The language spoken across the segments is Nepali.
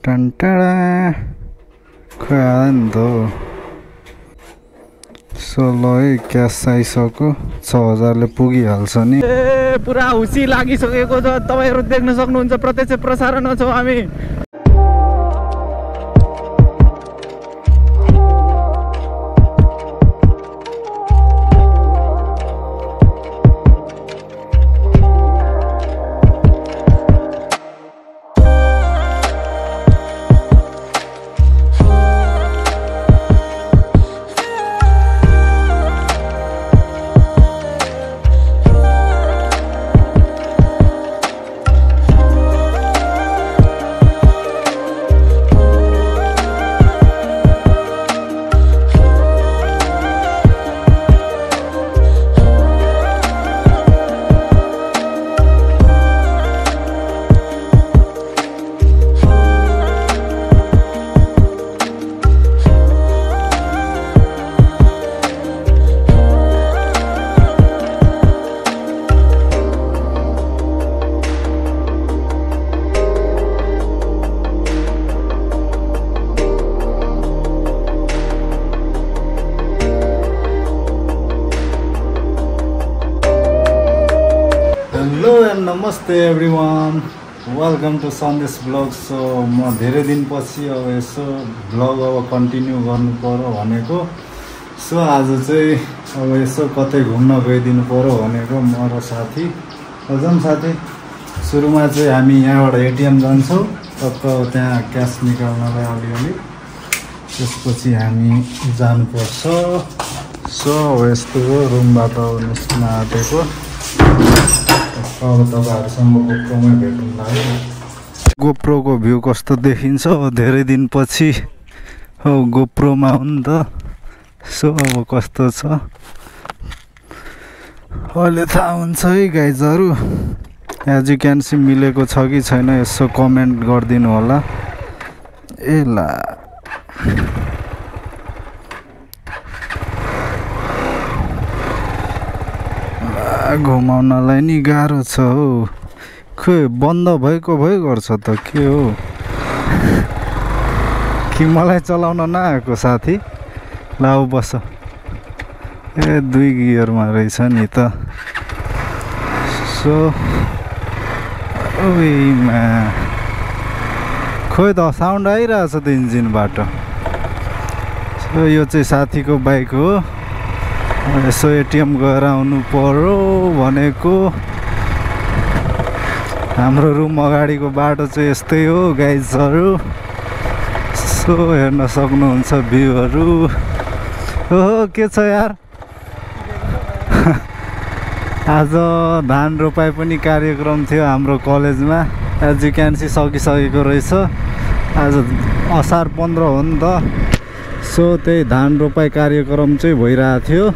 टन्टाडा खोइ आयो नि त सो ल है क्यास आइसक्यो 6000ले पुगिहाल्छ नि पुरा हुसी लागिसकेको छ तपाईहरु देख्न सक्नुहुन्छ प्रत्यक्ष प्रसारणमा छौं हामी नमस्ते एभ्रिवान वेलकम टु सन्देश ब्लग सो म धेरै दिनपछि अब यसो ब्लग अब कन्टिन्यू गर्नु पर्यो भनेको सो आज चाहिँ अब यसो कतै घुम्न गइदिनु पर्यो भनेको म र साथी अझम साथी सुरुमा चाहिँ हामी यहाँबाट एटिएम जान्छौँ टक्क त्यहाँ क्यास निकाल्नलाई अलिअलि त्यसपछि हामी जानुपर्छ सो यस्तो हो रुमबाट निस्किन आँटेको अब तपाईहरुसँग गोप्रोमै भेटौँला है गोप्रोको भ्यू कस्तो देखिन्छ धेरै दिनपछि हो गोप्रोमा हो नि त सो अब कस्तो छ अहिले थाहा हुन्छ है गाइजहरु एज यु क्यान सी मिलेको छ कि छैन यसो कमेन्ट गरिदिनु होला ए ला घुमाउनलाई नि गाह्रो छ हौ खोइ बन्द भएको भइ गर्छ त के हो कि मलाई चलाउन नआएको साथी लाउ बस ए 2 गियरमा रहेछ नि त सो ओइमा खोइ त साउन्ड आइरहेछ त इन्जिनबाट सो यो चाहिँ साथीको बाइक हो यसो एटिएम गएर आउनु पर्यो भनेको हाम्रो रुम अगाडिको बाटो चाहिँ यस्तै हो गाइजहरु सो हेर्न सक्नुहुन्छ भ्यूहरु ओहो के छ यार आज धान रोपाइ पनि कार्यक्रम थियो हाम्रो कलेजमा एज यु क्यान सी सकिसकेको रहेछ आज असार 15 हो नि त सो त्यही धान रोपाइ कार्यक्रम चाहिँ भइरहेको थियो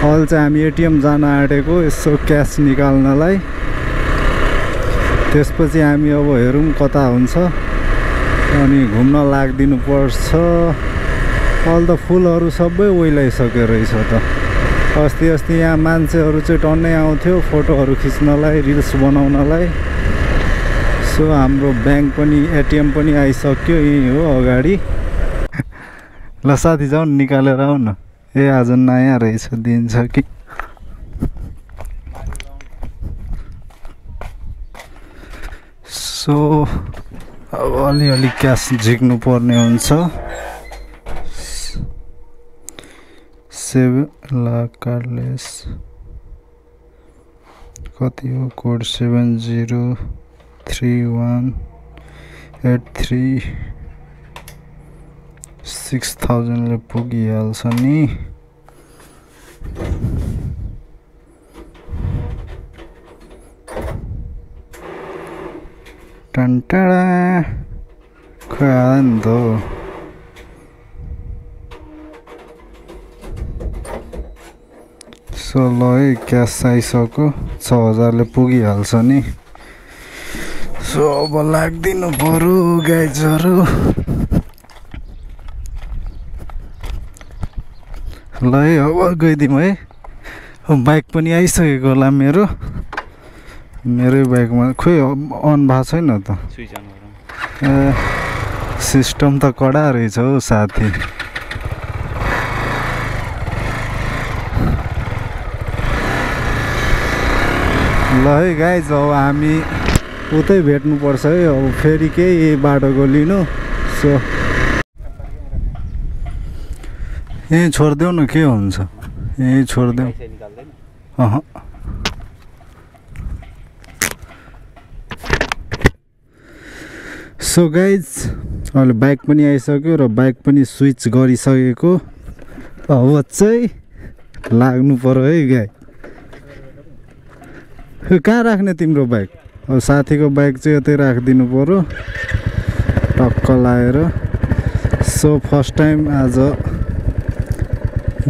अहिले चाहिँ हामी एटिएम जान आँटेको यसो क्यास निकाल्नलाई त्यसपछि हामी अब हेरौँ कता हुन्छ अनि घुम्न लाग्दिनु पर्छ अहिले त फुलहरू सबै ओइलाइसक्यो रहेछ त अस्ति यहाँ मान्छेहरू चाहिँ टन्नै आउँथ्यो फोटोहरू खिच्नलाई रिल्स बनाउनलाई सो हाम्रो ब्याङ्क पनि एटिएम पनि आइसक्यो यही हो अगाडि ल साथी जाउँ निकालेर आऊ न ए आज नयाँ रहेछ दिन्छ कि सो अब अलिअलि क्यास झिक्नु पर्ने हुन्छ 7 लाख कार्डलेस कति हो कोड 703183 6000 ले पुगिहाल्छ नि टन्टाडा खोइ आयो नि त सो ल है क्यास आइसक्यो 6000 ले पुगिहाल्छ नि सो अब लाग्दिनु पर्यो गाइजहरु ल है अब गइदिउँ है बाइक पनि आइसकेको होला मेरै बाइकमा खोइ अन भएको छैन त स्विच अन गरौँ सिस्टम त कडा रहेछ हौ साथी। ल है गाइज, अब हामी उतै भेट्नुपर्छ है। अब फेरि केही बाटोको लिनु। सो यहीँ छोडिदेऊ न, के हुन्छ, यहीँ छोडिदेऊ। अह सो गाइज, अहिले बाइक पनि आइसक्यो र बाइक पनि स्विच गरिसकेको। अब चाहिँ लाग्नु पर्यो है गाई। कहाँ राख्ने तिम्रो बाइक? अब साथीको बाइक चाहिँ यतै राखिदिनु पर्यो टक्क लाएर। सो फर्स्ट टाइम आज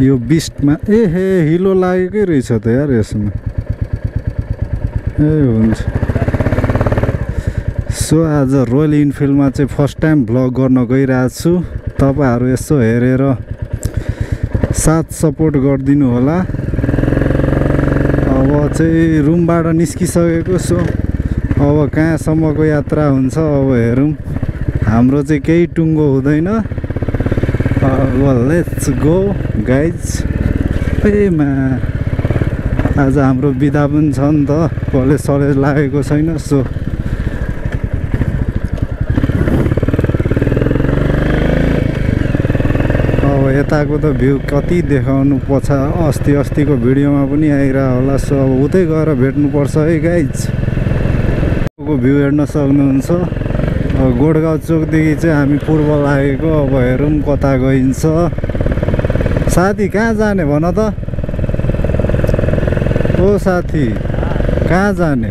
यो बिस्टमा हे हिलो लागेकै रहेछ त यार यसमा। ए हुन्छ। सो आज रोयल इनफिल्डमा चाहिँ फर्स्ट टाइम भ्लग गर्न गइरहेको छु। तपाईँहरू यसो हेरेर साथ सपोर्ट गरिदिनु होला। अब चाहिँ रुमबाट निस्किसकेको। सो अब कहाँसम्मको यात्रा हुन्छ अब हेरौँ। हाम्रो चाहिँ केही टुङ्गो हुँदैन। Let's go guys. आज हाम्रो बिदा पनि छ नि त, कलेज सलेज लागेको छैन। सो अब यताको त भ्यू कति देखाउनु पछा अस्तिको भिडियोमा पनि आइरह होला। सो अब उतै गएर भेट्नुपर्छ है गाइज। भ्यू हेर्न सक्नुहुन्छ। गोडगाउँ चोकदेखि चाहिँ हामी पूर्व लागेको। अब हेरौँ कता गइन्छ। साथी कहाँ जाने भन त? ओ साथी कहाँ जाने?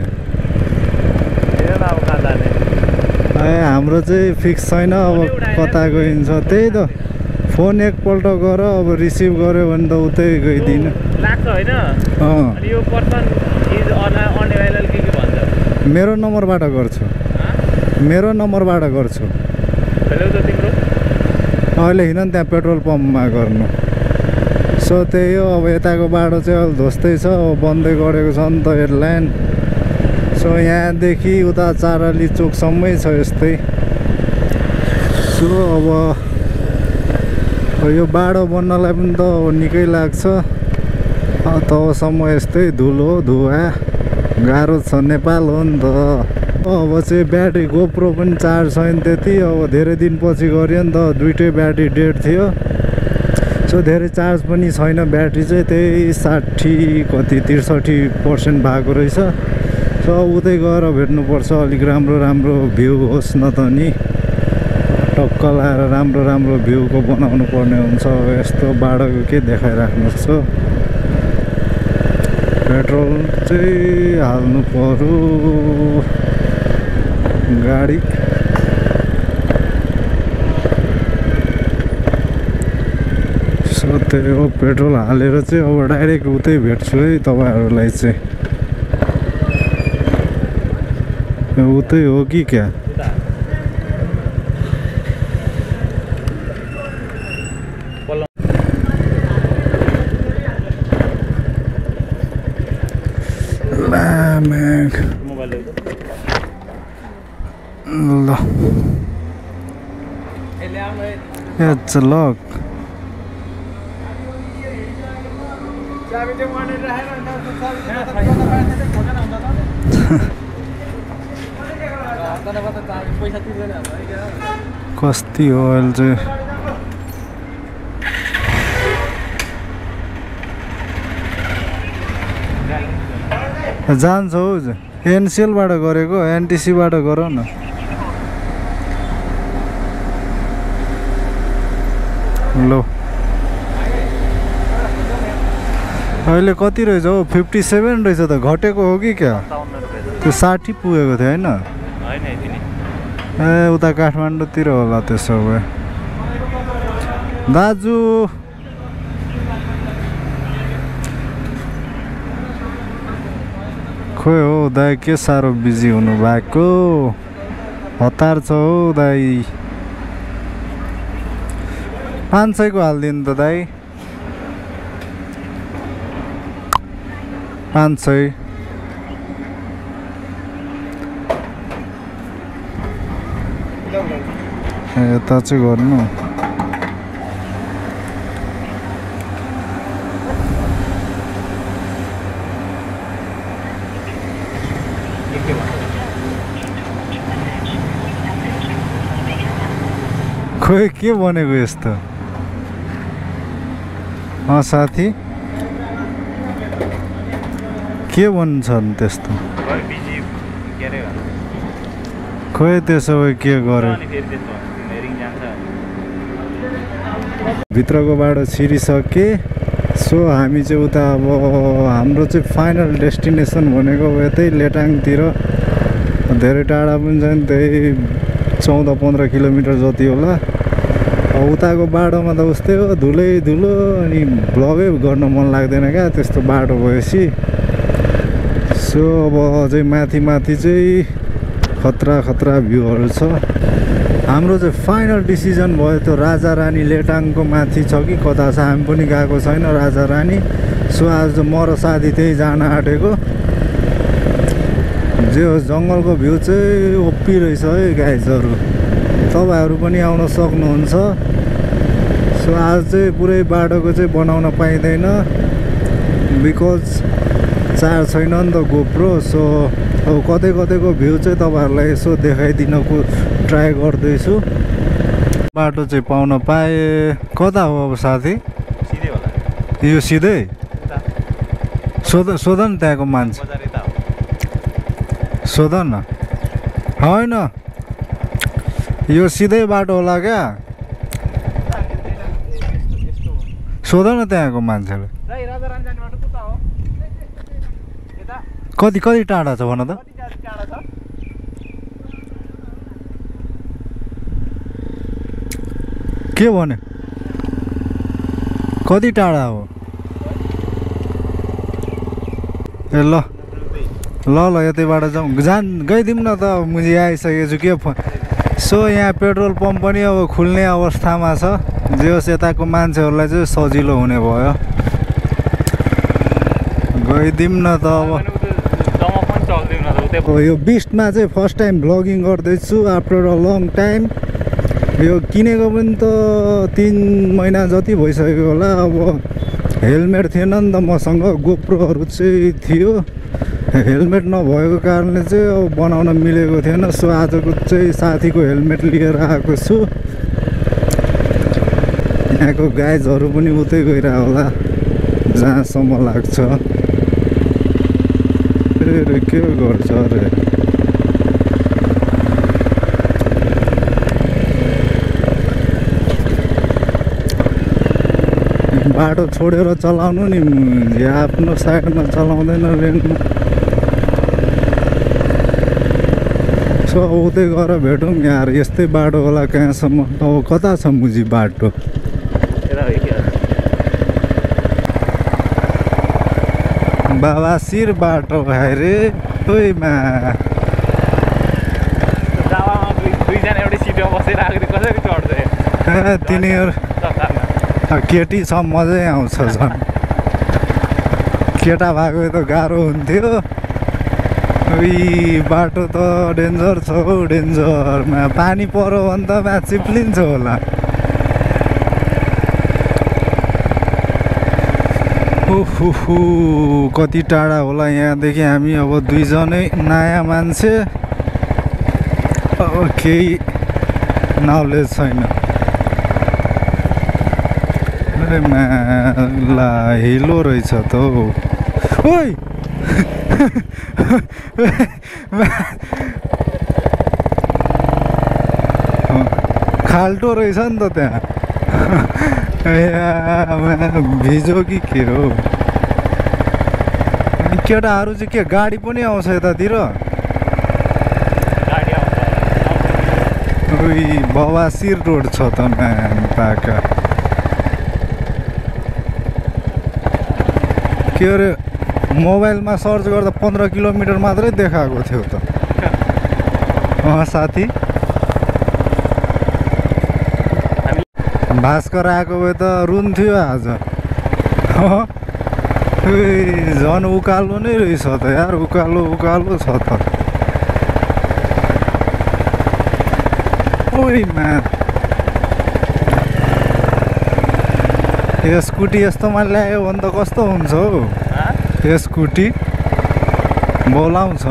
हाम्रो चाहिँ फिक्स छैन अब कता गइन्छ। त्यही त फोन एकपल्ट गर, अब रिसिभ गर्यो भने त उतै गइदिनु लाग्छ होइन। अनि यो पर्सन इज अनअवेलेबल के भन्छ? मेरो नम्बरबाट गर्छु, मेरो नम्बरबाट गर्छु। अहिले हिँड नि त्यहाँ पेट्रोल पम्पमा गर्नु। सो त्यही हो। अब यताको बाटो चाहिँ अहिले ध्वस्तै छ, अब बन्दै गरेको छ नि त एयरलाइन। सो यहाँदेखि उता चाराली चोकसम्मै छ यस्तै। सो अब यो बाटो बन्नलाई पनि त निकै लाग्छ। तबसम्म यस्तै धुलो धुवा गाह्रो छ, नेपाल हो नि त। अब चाहिँ ब्याट्री गोप्रो पनि चार्ज छैन त्यति। अब धेरै दिनपछि गऱ्यो नि त, दुइटै ब्याट्री डेड थियो। सो धेरै चार्ज पनि छैन ब्याट्री चाहिँ, त्यही 60 कति 63% भएको रहेछ। सो उतै गएर भेट्नुपर्छ। अलिक राम्रो भ्यू होस् न त नि, टक्क लाएर राम्रो भ्यूको बनाउनु पर्ने हुन्छ। यस्तो बाटोको के देखाइराख्नुहोस्। सो पेट्रोल चाहिँ हाल्नु पर्यो गाडी। सो त्यही हो, पेट्रोल हालेर चाहिँ अब डाइरेक्ट उतै भेट्छु है तपाईँहरूलाई चाहिँ। उतै हो कि क्या? ल it's lock. कस्ती हो अहिले चाहिँ? जान्छ हौ। एनसिएलबाट गरेको, एनटिसीबाट गर न। लो अहिले कति रहेछ हौ? 57 रहेछ त, घटेको हो कि क्या? त्यो 60 पुगेको थियो होइन? ए उता काठमाडौँतिर होला त्यसो भए। दाजु खोइ हौ दाइ, के साह्रो बिजी हुनु भएको, हतार छ हौ दाइ। 500 को हालिदिनु त दाइ। 500 500 यता चाहिँ गर्नु खोइ के भनेको यस्तो साथी के भन्छन् त्यस्तो खोइ त्यसो भए के गरे भित्रको बाटो छिरिसके सो हामी चाहिँ उता अब हाम्रो चाहिँ फाइनल डेस्टिनेसन भनेको यतै लेटाङतिर धेरै टाढा पनि छैन त्यही 14-15 किलोमिटर जति होला उताको बाटोमा त उस्तै हो धुलै धुलो अनि भ्लगै गर्न मन लाग्दैन क्या त्यस्तो बाटो भएपछि सो अब चाहिँ माथि माथि चाहिँ खतरा भ्यूहरू छ हाम्रो चाहिँ फाइनल डिसिजन भयो त्यो राजा रानी लेटाङको माथि छ कि कता छ हामी पनि गएको छैन राजा रानी सो आज म र साथी त्यही जान आँटेको जे होस् जङ्गलको भ्यू चाहिँ ओपी रहेछ है गाइजहरू तपाईहरू पनि आउन सक्नुहुन्छ सो आज चाहिँ पुरै बाटोको चाहिँ बनाउन पाइँदैन बिकज चार्ज छैन नि त गोप्रो सो अब कतैको भ्यू चाहिँ तपाईहरूलाई यसो देखाइदिनको ट्राई गर्दैछु बाटो चाहिँ पाउन पाएँ कता हो अब साथी सिधै होला यो सिधै सोध न त्यहाँको मान्छे सोध न होइन यो सिधै बाटो होला क्या सोध न त्यहाँको मान्छेले कति टाढा छ भन त के भन्यो कति टाढा हो ए ल यतैबाट जाउँ गइदिउँ न त मुझे आइसकेको छु के सो यहाँ पेट्रोल पम्प पनि अब खुल्ने अवस्थामा छ जे होस् यताको मान्छेहरूलाई चाहिँ सजिलो हुने भयो गइदिउँ न त अब यो बिस्टमा चाहिँ फर्स्ट टाइम भ्लगिङ गर्दैछु आफ्टर अ लङ टाइम यो किनेको पनि त 3 महिना जति भइसक्यो होला अब हेलमेट थिएन नि त मसँग गोप्रोहरू चाहिँ थियो हेलमेट नभएको कारणले चाहिँ अब बनाउन मिलेको थिएन सो आजको चाहिँ साथीको हेलमेट लिएर आएको छु यहाँको गाइजहरू पनि उतै गइरह होला जहाँसम्म लाग्छ के गर्छ अरे बाटो छोडेर चलाउनु नि आफ्नो साइडमा चलाउँदैन रेन्टमा सो उतै गएर भेटौँ यार यस्तै बाटो होला कहाँसम्म अब कता छ मुजी बाटो बाबासिर बाटो भाइ रे ओइमा दुईजना एउटै सिटमा बसेर आखिर कसरी चढ्दै तिनीहरू केटी छ मजै आउँछ झन् केटा भएको त गाह्रो हुन्थ्यो बाटो त डेन्जर छ हौ डेन्जरमा पानी पऱ्यो भने त म्याच चिप्लिन्छ होला ओहो कति टाढा होला यहाँदेखि हामी अब दुईजनै नयाँ मान्छे केही नलेज छैन अरे ला हिलो रहेछ त हौ ओइ खाल्टो रहेछ नि त त्यहाँ भिजो कि के हो केटाहरू चाहिँ के गाडी पनि आउँछ यतातिर बवासिर रोड छ त पाका के अरे मोबाइलमा सर्च गर्दा 15 किलोमिटर मात्रै देखाएको थियो त साथी भास्कर आएको भए त रुन्थ्यो आज झन् उकालो नै रहेछ त यार उकालो छ त ओइमा यो स्कुटी यस्तोमा ल्यायो भने त कस्तो हुन्छ हौ यो स्कुटी बोलाउँछ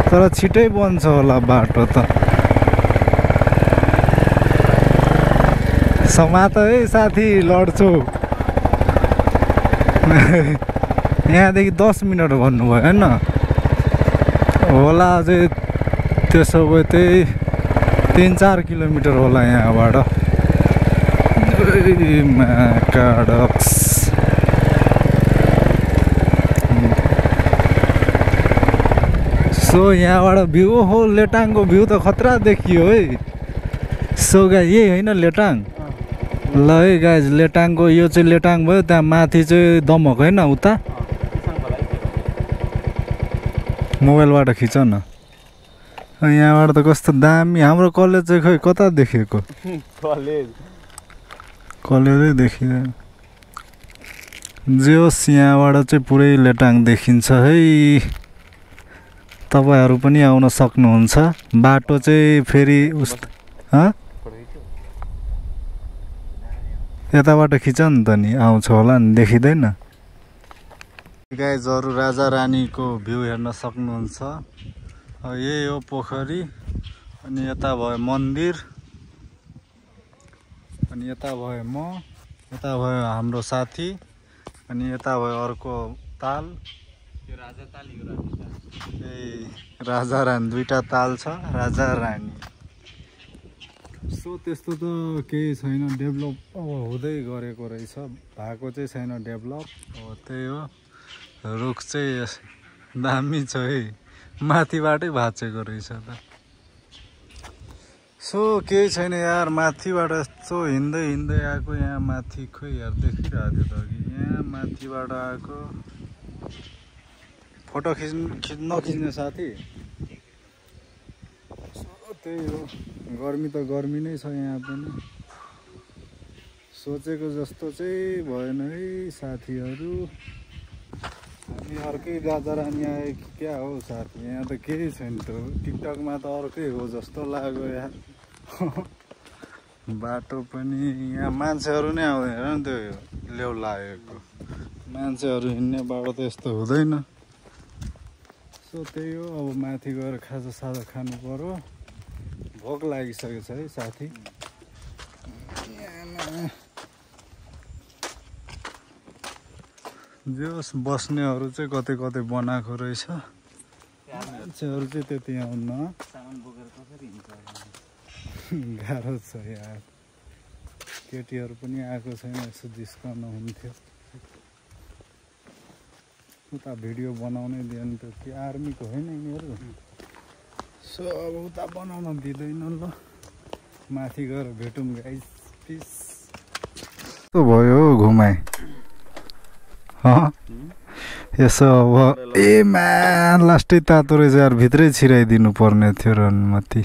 तर छिटै बन्छ होला बाटो त समात है साथी लड्छु यहाँदेखि 10 मिनट भन्नुभयो होइन होला अझै त्यसो भए त्यही 3-4 किलोमिटर होला यहाँबाट म्याकाडक्स सो यहाँबाट भ्यू हो लेटाङको भ्यू त खतरा देखियो है सो गाइज यही होइन लेटाङ ल है गाइज लेटाङको यो चाहिँ लेटाङ भयो त्यहाँ माथि चाहिँ दमक होइन उता मोबाइलबाट खिच न यहाँबाट त कस्तो दामी हाम्रो कलेज चाहिँ खै कता देखेको कलेजै देखिँदैन जे होस् यहाँबाट चाहिँ पुरै लेटाङ देखिन्छ है तपाईहरु पनि आउन सक्नुहुन्छ बाटो चाहिँ फेरि यताबाट खिच नि त नि आउँछ होला नि देखिदैन गाइजहरु राजा रानीको भ्यू हेर्न सक्नुहुन्छ यही हो पोखरी अनि यता भयो मन्दिर अनि यता भयो म यता भयो हाम्रो साथी अनि यता भयो अर्को ताल यो राजा ताल यो रानी ताल ए राजा रानी दुईटा ताल छ राजा रानी सो त्यस्तो त केही छैन डेभलप हुँदै गरेको रहेछ भएको चाहिँ छैन डेभलप हो त्यही हो रुख चाहिँ दामी छ है माथिबाटै भाँचेको रहेछ त सो केही छैन यार माथिबाट यस्तो हिँड्दै हिँड्दै आएको यहाँ माथि खोइ यार देखिरहेको थियो त अघि यहाँ माथिबाट आएको फोटो नखिच्ने साथी त्यही हो गर्मी त गर्मी नै छ यहाँ पनि सोचेको जस्तो चाहिँ भएन है साथीहरू हामी अर्कै राजा रानी आए कि क्या हो साथी यहाँ त केही छैन त टिकटकमा त अर्कै हो जस्तो लाग्यो यार बाटो पनि यहाँ मान्छेहरू नै आउँदैन नि त्यो लेउ लागेको मान्छेहरू हिँड्ने बाटो त यस्तो हुँदैन सो त्यही हो अब माथि गएर खाजा खानु पर्यो भोक लागिसकेको छ है साथी जोस् बस्नेहरू चाहिँ कतै कतै बनाएको रहेछ मान्छेहरू चाहिँ त्यति आउन गाह्रो छ यार केटीहरू पनि आएको छैन यसो जिस्कन हुन्थ्यो उता भिडियो बनाउनै दिएन त त्यो आर्मीको होइन यिनीहरू सो अब उता बनाउन दिँदैन ल माथि गएर भेटौँ गाइस प्लिज कस्तो भयो घुमाए यसो अब ए म्यान लास्टै तातो रहेछ यार भित्रै छिराइदिनु पर्ने थियो र अनुमति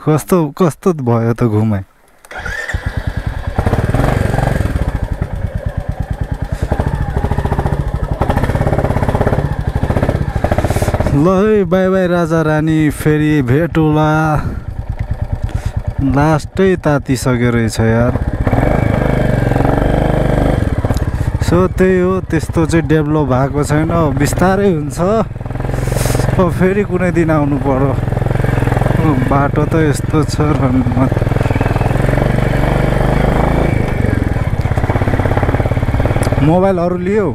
कस्तो कस्तो भयो त घुमाए ल है बाई बाई राजा रानी फेरि भेटौँला लास्टै तातिसक्यो रहेछ यार सो त्यही हो त्यस्तो चाहिँ डेभलप भएको छैन बिस्तारै हुन्छ अब फेरि कुनै दिन आउनु पर्यो बाटो त यस्तो छ मोबाइलहरू लियो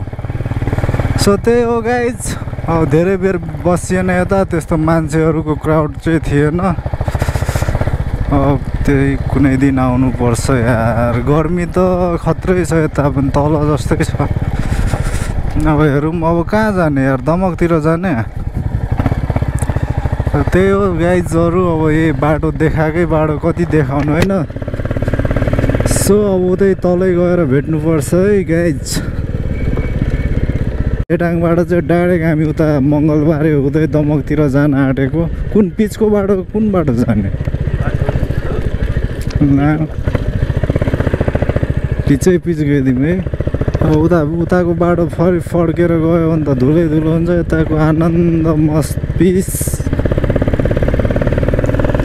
सो त्यही हो गाइज अब धेरै बेर बसिएन यता त्यस्तो मान्छेहरूको क्राउड चाहिँ थिएन अब त्यही कुनै दिन आउनु पर्छ यार गर्मी त खत्रै छ यता पनि तल जस्तै छ अब हेरौँ अब कहाँ जाने यार दमकतिर जाने त्यही हो गाइजहरू अब यही बाटो देखाएकै बाटो कति देखाउनु होइन सो अब उतै तलै गएर भेट्नुपर्छ है गाइज लेटाङबाट चाहिँ डाइरेक्ट हामी उता मङ्गलबारे हुँदै दमकतिर जान आँटेको कुन पिचको बाटो कुन बाटो जाने पिचै पिच गइदिउँ है अब उताको बाटो फर्केर गयो भने त धुलै धुलो हुन्छ यताको आनन्द मस्त पिस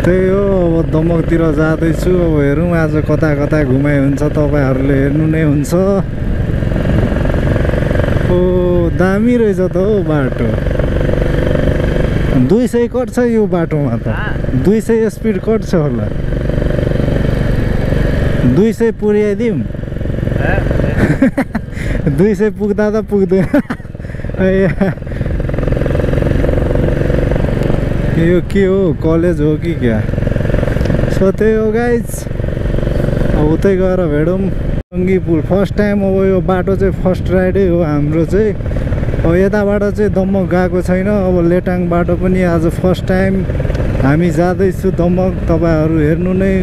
त्यही हो अब दमकतिर जाँदैछु अब हेरौँ आज कता कता घुमाइ हुन्छ तपाईँहरूले हेर्नु नै हुन्छ ओ दामी रहेछ त हौ बाटो 200 कट्छ यो बाटोमा त 200 स्पिड कट्छ होला 200 पुर्याइदिउँ 200 पुग्दा त पुग्दैन यो के हो कलेज हो कि क्या सो त्यही हो गाइज अब उतै गएर भेटौँ टङ्गी पुल फर्स्ट टाइम अब यो बाटो चाहिँ फर्स्ट राइडै हो हाम्रो चाहिँ अब यताबाट चाहिँ दमक गएको छैन अब लेटाङ बाटो पनि आज फर्स्ट टाइम हामी जाँदैछु दमक तपाईँहरू हेर्नु नै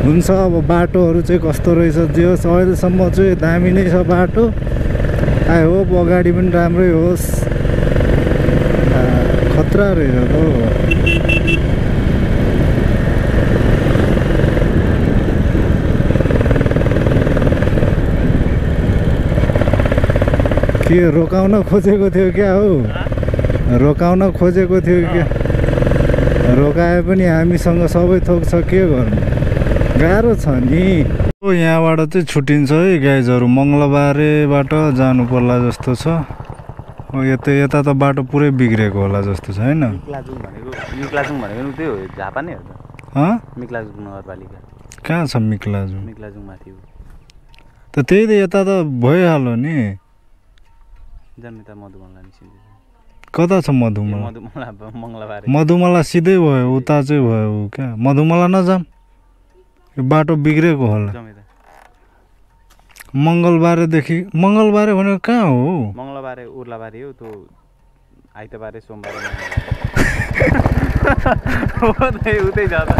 हुन्छ अब बाटोहरू चाहिँ कस्तो रहेछ जे होस् अहिलेसम्म चाहिँ दामी नै छ बाटो आई होप अगाडि पनि राम्रै होस् खतरा रहेछ त के रोकाउन खोजेको थियो क्या हौ रोकाउन खोजेको थियो क्या रोकाए पनि हामीसँग सबै थोक छ के गर्नु गाह्रो छ नि यहाँबाट चाहिँ छुट्टिन्छ है गाइजहरू मङ्गलबारेबाट जानु पर्ला जस्तो छ यता त बाटो पुरै बिग्रेको होला जस्तो छ होइन मिक्लाजुङ भनेको त्यही हो झापा नै हो त मिक्लाजुङ नगरपालिका कहाँ छ मिक्लाजुङ माथि त त्यही त यता त भइहाल्यो नि जन्मिता मधुमला निस्किन्छ कता छ मधुमला मङ्गलबारे मधुमला सिधै भयो उता चाहिँ भयो क्या मधुमला नजाम यो बाटो बिग्रेको होला मङ्गलबारेदेखि मङ्गलबारे भनेको कहाँ हो मङ्गलबारे उर्लाबारी हो त्यो आइतबारे सोमबारे उतै जाँदा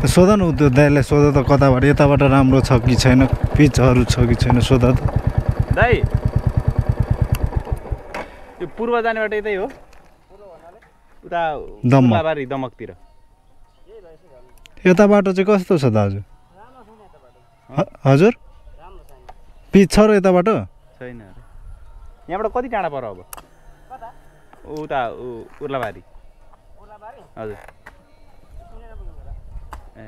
सोध न त्यो दाइलाई सोध त कताबाट यताबाट राम्रो छ कि छैन पिचहरू छ कि छैन सोध त दाइ यो पूर्व जाने बाटो यतै हो उता उर्लाबारी दमकतिर यता बाटो चाहिँ कस्तो छ दाजु हजुर पिच छ र यता बाटो छैन यहाँबाट कति टाढा पर्यो अब उता उर्लाबारी हजुर ए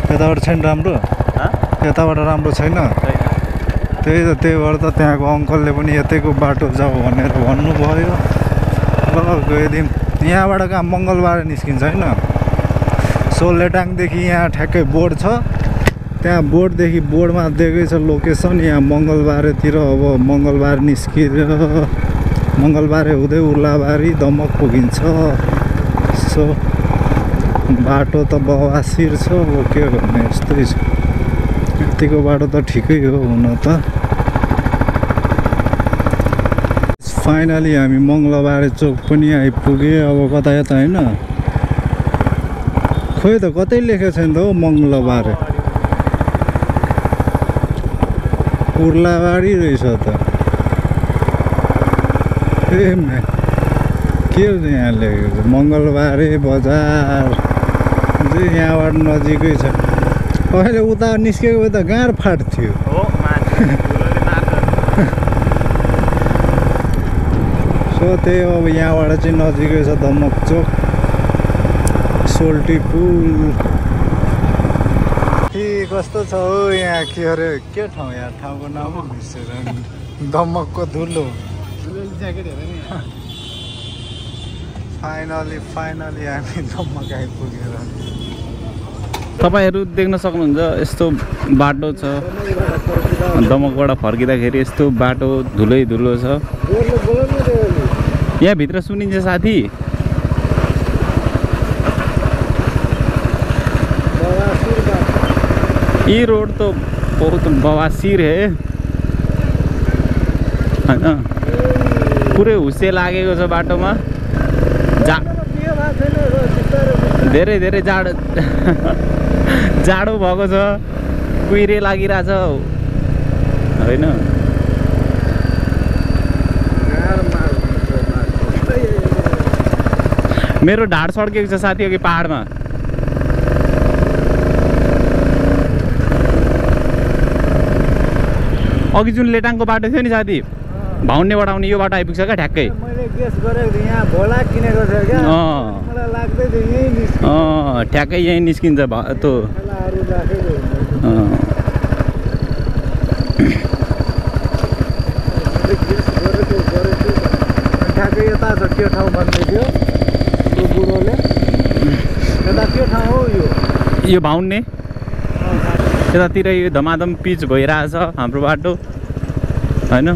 यताबाट छैन राम्रो यताबाट राम्रो छैन त्यही त त्यही भएर त त्यहाँको अङ्कलले पनि यतैको बाटो जाऊ भनेर भन्नुभयो ल गइदिउँ यहाँबाट कहाँ मङ्गलबारे निस्किन्छ होइन सो लेटाङदेखि यहाँ ठ्याक्कै बोर्ड छ त्यहाँ बोर्डदेखि बोर्डमा दिएकै छ लोकेसन यहाँ मङ्गलबारेतिर अब मङ्गलबारे निस्किएर मङ्गलबारे हुँदै उर्लाबारी दमक पुगिन्छ सो बाटो त बवासिर छ अब के गर्ने यस्तै छ यतिको बाटो त ठिकै हो हुन त फाइनली हामी मङ्गलबारे चोक पनि आइपुगे अब कता यता होइन खोइ त कतै लेखेको छैन त हौ मङ्गलबारे उर्लाबारी रहेछ त ए के हो यहाँ लेखेको छ मङ्गलबारे बजार चाहिँ यहाँबाट नजिकै छ अहिले उता निस्केको भए त गाँड फाट्थ्यो सो त्यही हो अब यहाँबाट चाहिँ नजिकै छ दमक चोक सोल्टी पुल के कस्तो छ हो यहाँ के अरे के ठाउँ यहाँ ठाउँको नाम बिर्सेर दमकको धुलो फाइनली हामी दमक आइपुगेर तपाईँहरू देख्न सक्नुहुन्छ यस्तो बाटो छ दमकबाट फर्किँदाखेरि यस्तो बाटो धुलै धुलो छ यहाँभित्र सुनिन्छ साथी ये रोड तो बहुत बवासीर है होइन पुरै हुस्से लागेको छ बाटोमा धेरै जाडो जाडो भएको छ कुहिरे लागिरहेछ होइन मेरो ढाड सड्केको छ साथी अघि पहाडमा अघि जुन लेटाङको बाटो थियो नि साथी भाउनेबाट आउने यो बाटो आइपुग्छ क्या ठ्याक्कै केस गरेको थियो यहाँ भोला किनेको थियो क्या मलाई लाग्दै थियो यही निस्किन्छ ठ्याक्कै यही निस्किन्छ त्यो खेलाहरू राखेको ठ्याक्कै यता छ के ठाउँ भन्दै थियो त्यो बुढोले यता के ठाउँ हो यो भाउन्ने यतातिर यो धमाधम पिच भइरहेछ हाम्रो बाटो होइन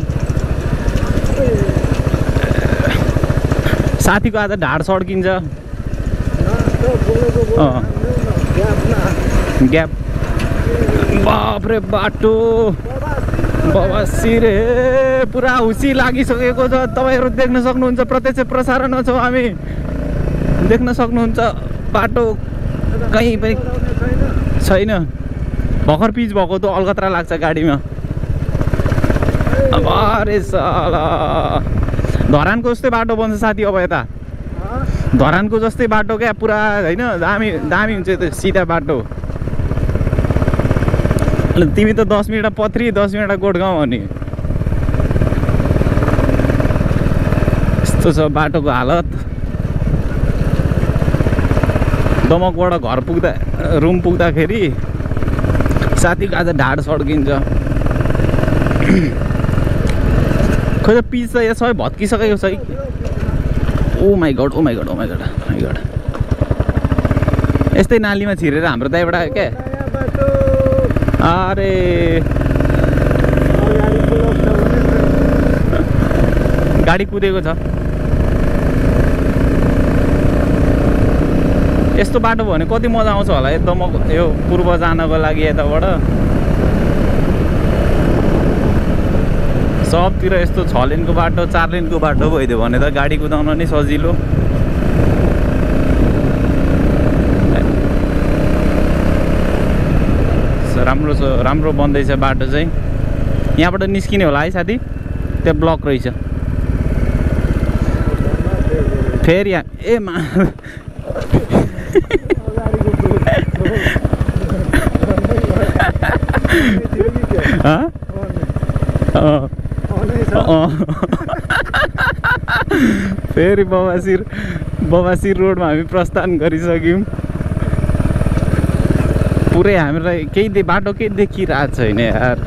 साथीको आज ढाड सड्किन्छ ग्याप बाफ्रे बाटो बवासी रे पुरा हुसी लागिसकेको छ तपाईँहरू देख्न सक्नुहुन्छ प्रत्यक्ष प्रसारणमा छौँ हामी देख्न सक्नुहुन्छ बाटो कहीँ पनि छैन भर्खर पिच भएको त अलकत्रा लाग्छ गाडीमा अरे साला धरानको जस्तै बाटो बन्छ साथी अब यता धरानको जस्तै बाटो क्या पुरा होइन दामी दामी हुन्छ त्यो सिधा बाटो तिमी त 10 मिनट पथरी 10 मिनट गोठगाउँ भने यस्तो छ बाटोको हालत दमकबाट घर पुग्दा रुम पुग्दाखेरि साथीको आज ढाड सड्किन्छ खोइ त पिच त यहाँ सबै भत्किसकेको छ oh my god oh my god oh my god my god यस्तै नालीमा छिरेर हाम्रो दाइबाट क्या अरे गाडी कुदेको छ यस्तो बाटो भयो भने कति मजा आउँछ होला एकदम यो पूर्व जानको लागि यताबाट सबतिर यस्तो 6 लेनको बाटो 4 लेनको बाटो भइदियो भने त गाडी कुदाउन नै सजिलो राम्रो छ राम्रो बन्दैछ बाटो चाहिँ यहाँबाट निस्किने होला है साथी त्यो ब्लक रहेछ फेरि ए मा फेरि बवासिर रोडमा हामी प्रस्थान गरिसक्यौँ पुरै हामीलाई केही बाटो केही देखिरहेको छैन यार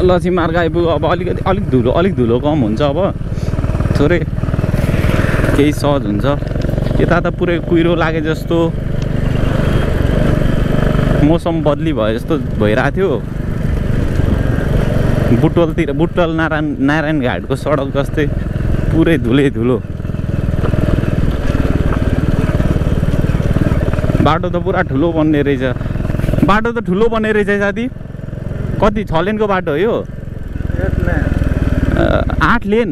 लक्ष्मी मार्ग आइपुग्यो अब अलिक धुलो कम हुन्छ अब थोरै केही सहज हुन्छ यता त पुरै कुहिरो लागे जस्तो मौसम बदली भयो जस्तो भइरहेको थियो बुटवल नारायण घाटको सडक जस्तै पुरै धुलो बाटो त पुरा ठुलो बन्ने रहेछ साथी कति 6 लेनको बाटो हो यो 8 लेन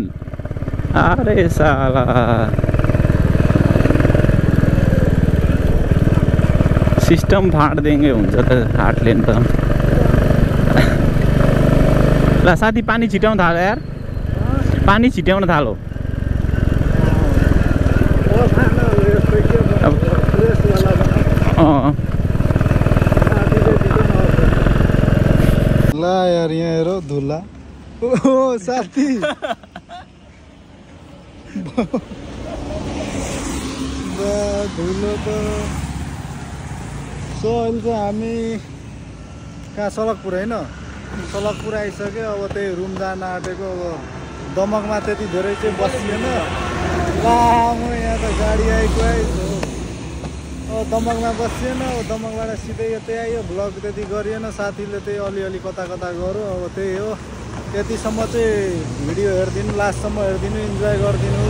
अरे साला सिस्टम फाँड देंगे हुन्छ त 8 लेन त ल साथी पानी छिटाउन थाल्यो यार पानी छिटाउन थालो ला यार यहाँ हेर धुला ओ साथी धुलो त सो अहिले चाहिँ हामी कहाँ सलकपुर होइन सलकपुर आइसक्यो अब त्यही रुम जान आँटेको अब दमकमा त्यति धेरै चाहिँ बसिएन लामो यहाँ त गाडी आइपुग्यो अब दमकमा बसिएन अब दमकबाट सिधै यतै आयो भ्लग त्यति गरिएन साथीले त्यही अलिअलि कता गरौँ अब त्यही हो त्यतिसम्म चाहिँ भिडियो हेरिदिनु लास्टसम्म हेरिदिनु इन्जोय गरिदिनु